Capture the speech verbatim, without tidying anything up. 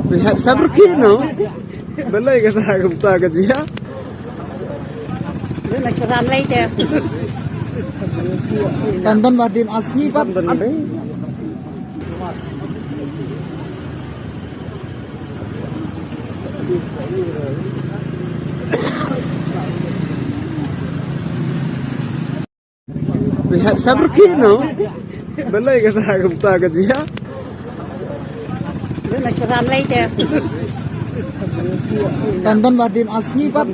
Phi hap sap rkhie noh. Balei kata kumta ka jia? Ram lei te. Tang don ba dien ar sngi pat. Phi hap sap rkhie noh. Balei kata kumta ka jia? Ram lei te. Tang don ba dien ar sngi pat.